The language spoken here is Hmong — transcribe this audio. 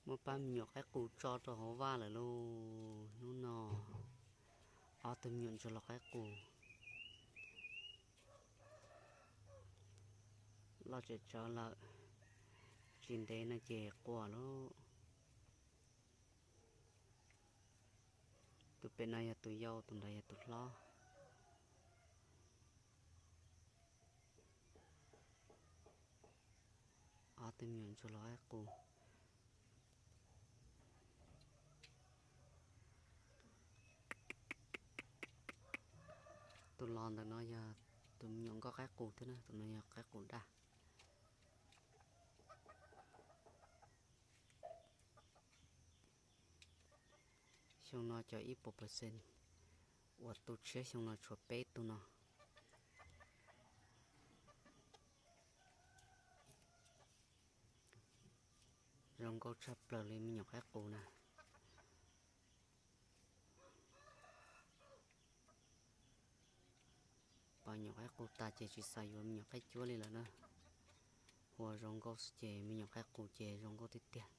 Muab pab me nyuam qaib qus tso rau hauv vaj lawm lauj. Hnub no ob tug me nyuam ntsuag los qaib qus loj tsawv tsawv lawm, tsis ntev no ces quaj lauj. Tus pem no yog tus yau, tus nrad yog tus hlob. Ob tug me nyuam ntsuag los qaib qus. Tus los ntawm no yog tus me nyuam nkauj qaib qus thiab na, tus no yog qaib qus daj. Xyoo no cov ib puas percent uas tu tshiab xyoo no tshuav peb tug no. Zoo nkauj tshaj plaws li me nyuam qaib qus na. Pom me nyuam qaib qus tas ces tsis xav yuav me nyuam qaib cuab li lawm na. Ua zoo nkauj xwb ces me nyuam qaib qus ces zoo nkauj tiag tiag.